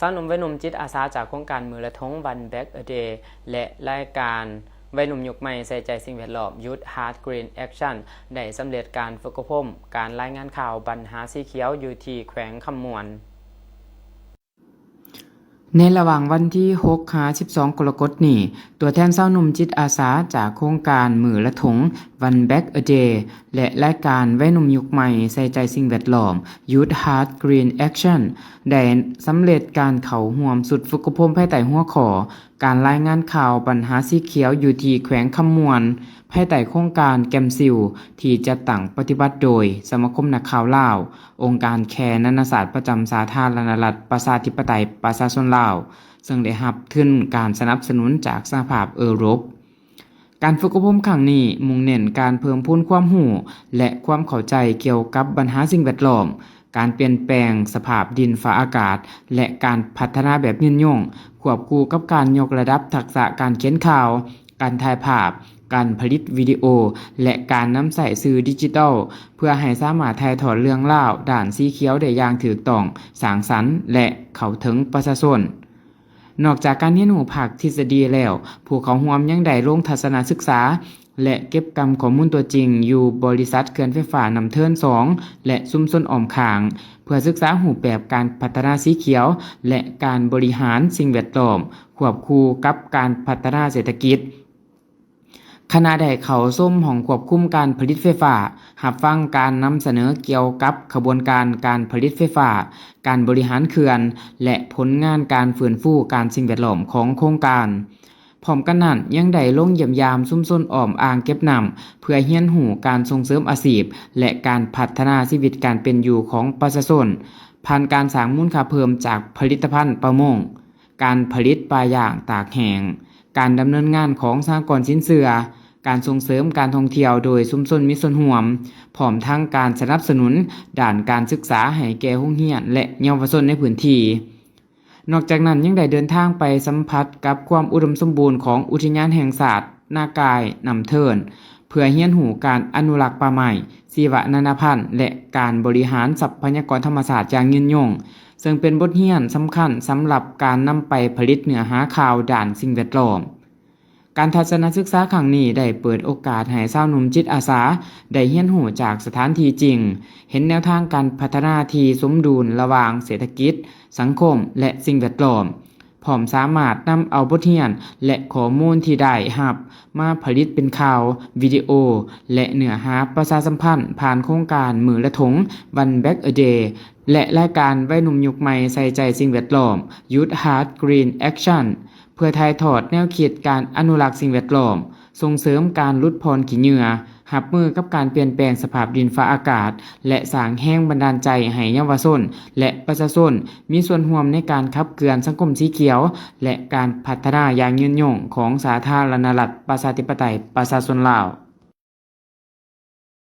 ຊາວໜຸ່ມໄວໜຸ່ມຈິດອາສາຈາກໂຄງການມື້ລະທົງ One Bag a Day ແລະ ລາຍການໄວໜຸ່ມຍຸກໃໝ່ໃສ່ໃຈສິ່ງແວດລ້ອມ Youth Heart Green Action ໄດ້ສຳເລັດການຝຶກອົບຮົມການລາຍງານຂ່າວບັນຫາສີຂຽວຢູ່ທີ່ແຂວງຄຳມ່ວນ. ໃນລະຫວ່າງວັນທີຫົກຫາສິບສອງກໍລະກົດນີ້, ຕົວແທນຊາວໜຸ່ມຈິດອາສາຈາກໂຄງການມື້ລະທົງ One Bag a Day ແລະ ລາຍການໄວໜຸ່ມຍຸກໃໝ່ໃສ່ໃຈສິ່ງແວດລ້ອມ Youth Heart Green Action ໄດ້ສຳເລັດການເຂົ້າຮ່ວມຊຸດຝຶກອົບຮົມພາຍໃຕ້ຫົວຂໍ້ ການລາຍງານຂ່າວບັນຫາສີຂຽວຢູ່ທີ່ແຂວງຄຳມ່ວນ ພາຍໃຕ້ໂຄງການແກມຊິວ ທີ່ຈັດຕັ້ງປະຕິບັດໂດຍສະມາຄົມນັກຂ່າວລາວ, ອົງການແຄນານາຊາດປະຈຳສາທາລະນະລັດ ປະຊາທິປະໄຕ ປະຊາຊົນລາວ, ເຊິ່ງໄດ້ຮັບທຶນການສະໜັບສະໜູນຈາກສະຫະພາບເອີຣົບ. ການຝຶກອົບຮົມຄັ້ງນີ້ມຸ່ງເນັ້ນການເພີ່ມພູນຄວາມຮູ້ ແລະ ຄວາມເຂົ້າໃຈກ່ຽວກັບບັນຫາສິ່ງແວດລ້ອມ, ການປ່ຽນແປງສະພາບດິນຟ້າອາກາດ ແລະ ການພັດທະນາແບບຍືນຍົງ, ຄວບຄູ່ກັບການຍົກລະດັບທັກສະການຂຽນຂ່າວ, ການຖ່າຍພາບ, ການຜະລິດວິດີໂອ ແລະ ການນຳໃຊ້ສື່ດິຈິຕອລ ເພື່ອໃຫ້ສາມາດຖ່າຍທອດເລື່ອງລາວດ້ານສີຂຽວໄດ້ຢ່າງຖືກຕ້ອງ, ສ້າງສັນ ແລະ ເຂົ້າເຖິງປະຊາຊົນ. ນອກຈາກການຮຽນຮູ້ພາກທິດສະດີແລ້ວ, ຜູ້ເຂົ້າຮ່ວມຍັງໄດ້ລົງທັດສະນະສຶກສາ ແລະ ເກັບກຳຂໍ້ມູນຕົວຈິງຢູ່ບໍລິສັດເຂື່ອນໄຟຟ້ານ້ຳເທີນສອງ ແລະ ຊຸມຊົນອ້ອມຂ້າງ ເພື່ອສຶກສາຮູບແບບການພັດທະນາສີຂຽວ ແລະ ການບໍລິຫານສິ່ງແວດລ້ອມ ຄວບຄູ່ກັບການພັດທະນາເສດຖະກິດ. ຄະນະໄດ້ເຂົ້າຊົມຫ້ອງຄວບຄຸມການຜະລິດໄຟຟ້າ, ຮັບຟັງການນຳສະເໜີກ່ຽວກັບຂະບວນການການຜະລິດໄຟຟ້າ, ການບໍລິຫານເຂື່ອນ ແລະ ຜົນງານການຟື້ນຟູການສິ່ງແວດລ້ອມຂອງໂຄງການ. ພ້ອມກັນນັ້ນ, ຍັງໄດ້ລົງຢ້ຽມຢາມຊຸມຊົນອ້ອມອ່າງເກັບນ້ຳ ເພື່ອຮຽນຮູ້ການສົ່ງເສີມອາຊີບ ແລະ ການພັດທະນາຊີວິດການເປັນຢູ່ຂອງປະຊາຊົນ ຜ່ານການສ້າງມູນຄ່າເພີ່ມຈາກຜະລິດຕະພັນປະມົງ, ການຜະລິດປາຍ່າງຕາກແຫ້ງ, ການດຳເນີນງານຂອງສະຫະກອນສິນເຊື່ອ, ການສົ່ງເສີມການທ່ອງທ່ຽວໂດຍຊຸມຊົນມີສ່ວນຮ່ວມ, ພ້ອມທັງການສະໜັບສະໜູນດ້ານການສຶກສາໃຫ້ແກ່ໂຮງຮຽນ ແລະ ເຍົາວະຊົນໃນພື້ນທີ່. ນອກຈາກນັ້ນ, ຍັງໄດ້ເດີນທາງໄປສຳຜັດກັບຄວາມອຸດົມສົມບູນຂອງອຸທິຍານແຫ່ງຊາດນາກາຍນ້ຳເທີນ ເພື່ອຮຽນຮູ້ການອະນຸລັກປ່າໄມ້, ຊີວະນານາພັນ ແລະ ການບໍລິຫານຊັບພະຍາກອນທຳມະຊາດຢ່າງຍືນຍົງ, ເຊິ່ງເປັນບົດຮຽນສຳຄັນສຳລັບການນຳໄປຜະລິດເນື້ອຫາຂ່າວດ້ານສິ່ງແວດລ້ອມ. ການທັດສະນະສຶກສາຄັ້ງນີ້ໄດ້ເປີດໂອກາດໃຫ້ຊາວໜຸ່ມຈິດອາສາໄດ້ຮຽນຮູ້ຈາກສະຖານທີ່ຈິງ, ເຫັນແນວທາງການພັດທະນາທີ່ສົມດຸນລະຫວ່າງເສດຖະກິດ, ສັງຄົມ ແລະ ສິ່ງແວດລ້ອມ, ພ້ອມສາມາດນຳເອົາບົດຮຽນ ແລະ ຂໍ້ມູນທີ່ໄດ້ຮັບມາຜະລິດເປັນຂ່າວ, ວິດີໂອ ແລະ ເນື້ອຫາປະຊາສຳພັນຜ່ານໂຄງການມື້ລະທົງ One Bag a Day ແລະ ລາຍການໄວໜຸ່ມຍຸກໃໝ່ໃສ່ໃຈສິ່ງແວດລ້ອມ Youth Heart Green Action ເພື່ອຖ່າຍທອດແນວຄິດການອະນຸລັກສິ່ງແວດລ້ອມ, ສົ່ງເສີມການຫຼຸດຜ່ອນຂີ້ເຫຍື້ອ, ຮັບມືກັບການປ່ຽນແປງສະພາບດິນຟ້າອາກາດ ແລະ ສ້າງແຮງບັນດານໃຈໃຫ້ເຍົາວະຊົນ ແລະ ປະຊາຊົນມີສ່ວນຮ່ວມໃນການຂັບເຄື່ອນສັງຄົມສີຂຽວ ແລະ ການພັດທະນາຢ່າງຍືນຍົງຂອງສາທາລະນະລັດປະຊາທິປະໄຕປະຊາຊົນລາວ.